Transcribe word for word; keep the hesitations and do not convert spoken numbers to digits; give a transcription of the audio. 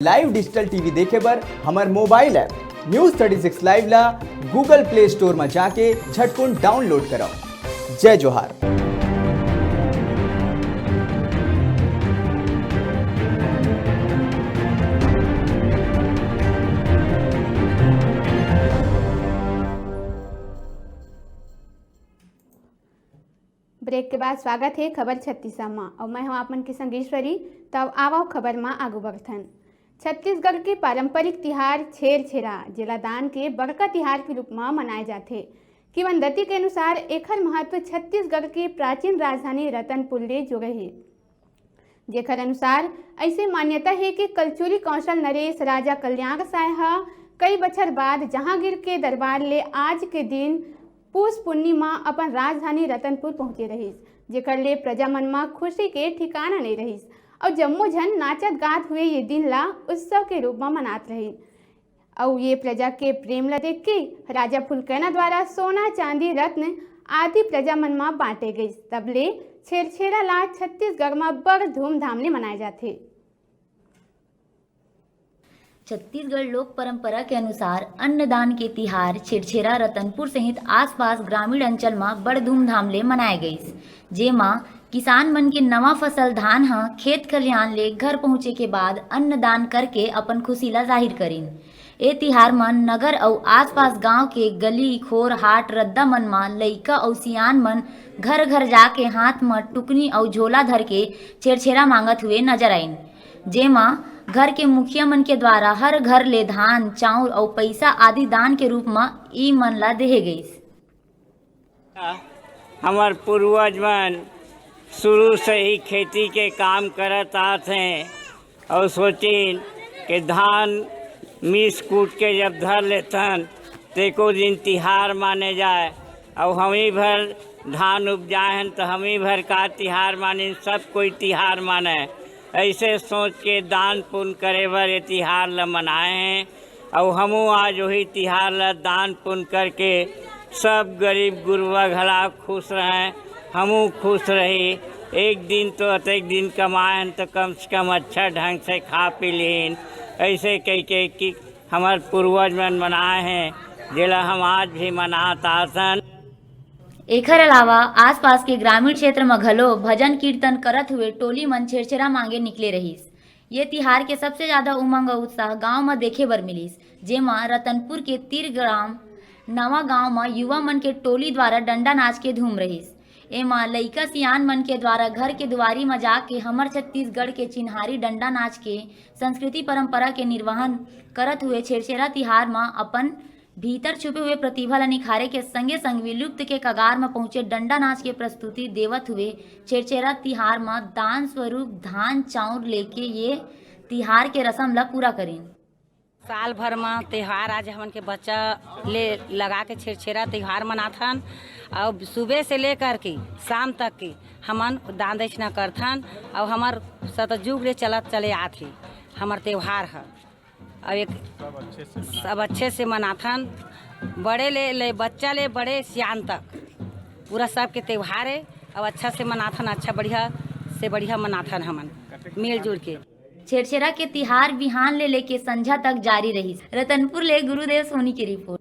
Live digital T V देखे बर हमर mobile app News thirty six Live ला Google Play Store म जाके झटकुन download करव। जय जोहार। Break के बाद स्वागत हे खबर छत्तीसा म, अउ मैं हूं आप मन के संग ईश्वरी। तब आवव खबर म आगू बढ़थन। छत्तीसगढ़ के पारंपरिक तिहार छेरछेरा, जेला दान के बड़का तिहार के रूप म मनाए जाथे। किवंदती के अनुसार एखर महत्व छत्तीसगढ़ के प्राचीन राजधानी रतनपुर ले जुड़े हे, जेकर अनुसार अइसे मान्यता हे कि कलचुरी कौशल नरेश राजा कल्याण साय ह कई बछर बाद जहांगीर के दरबार ले आज के दिन पूस पुन्नी म अपन राजधानी रतनपुर पहुंचे रहिस, जेकर ले प्रजा मन म खुशी के ठिकाना नइ रहिस। अउ जम्मो झन नाचत गात हुए ये दिन ला उत्सव के रूप म मनात रहिन। अउ ये प्रजा के प्रेम ला देख के राजा फुलकैना द्वारा सोना, चांदी, रत्न आदि प्रजा मन म बांटे गइस। तब ले छेरछेरा ला छत्तीसगढ़ म बड़ धूमधाम ले मनाए जाथे। छत्तीसगढ़ लोक परंपरा के अनुसार अन्नदान के तिहार छेरछेरा रतनपुर सहित आसपास ग्रामीण अंचल म बड़ धूमधाम ले मनाए गइस, जेमा किसान मन के नवा फसल धान ह खेत खलिहान ले घर पहुंचे के बाद अन्नदान करके अपन खुशी ला जाहिर करिन। ए तिहार म नगर अउ आसपास गांव के गली, खोर, हाट, रद्दा मन म लइका अउ सियान मन घर-घर जाके हाथ म टुकनी अउ झोला धरके छेरछेरा मांगत हुए नजर आइन, जेमा घर के मुखिया मन के द्वारा हर घर ले धान, चाउर अउ पइसा आदि दान के रूप म ई मन ला देहे गइस। हमर पूर्वज मन शुरू से ही खेती के काम करत आत हैं अउ सोचिन कि धान मीस कूट के जब धर लेथन, तेको दिन तिहार माने जाए। अउ हमी भर धान उपजाए हन, त हमी भर का तिहार मानिन, सब कोई तिहार माने। ऐसे सोच के दान पुण्य करे बर ये तिहार ल मनाए हैं। अउ हमू आज वही तिहार ल दान पुण्य करके सब गरीब गुरबा घला खुश रहें, हमू खुश रही। एक दिन तो अतेक दिन कमाए हन, तो कम से कम अच्छा ढंग से खा पी लीन, ऐसे कह के कि हमर पूर्वज मन मनाए हैं, जेला हम आज भी मनात आसन। एखर अलावा आसपास के ग्रामीण क्षेत्र म घलो भजन कीर्तन करत हुए टोली मन छेरछेरा मांगे निकले रहिस। ये तिहार के सबसे ज्यादा उमंग अउ उत्साह गांव म देखे बर मिलिस, जेमा रतनपुर के तीर ग्राम नवा गांव म युवा मन के टोली द्वारा डंडा नाच के धूम रहिस। एमा लइका सियान मन के द्वारा घर के दुआरी म जाके हमर छत्तीसगढ़ के चिन्हारी डंडा नाच के संस्कृति परंपरा के निर्वहन करत हुए छेरछेरा तिहार म अपन भीतर छुपे हुए प्रतिभा ल निखारे के संगे संग विलुप्त के कगार म पहुंचे डंडा नाच के प्रस्तुति देवत हुए छेरछेरा तिहार म दान स्वरूप धान चाउर लेके ये तिहार के रसम ल पूरा करिन। साल भर म त्योहार आज हमन के बच्चा ले लगा के छेरछेरा त्योहार मनाथन, अउ सुबह से लेकर के शाम तक के हमन दान दक्षिणा करथन, अउ हमर सतयुग ले चलत चले आत हे हमर त्योहार ह। अउ एक सब अच्छे से मनाथन, बड़े ले, ले बच्चा ले बड़े सियान तक पूरा सबके त्योहार हे। अउ अच्छा से मनाथन, अच्छा बढ़िया से बढ़िया मनाथन हमन मिलजुल के। छेरछेरा के तिहार बिहान ले लेके संझा तक जारी रहिस। रतनपुर ले गुरुदेव सोनी के रिपोर्ट।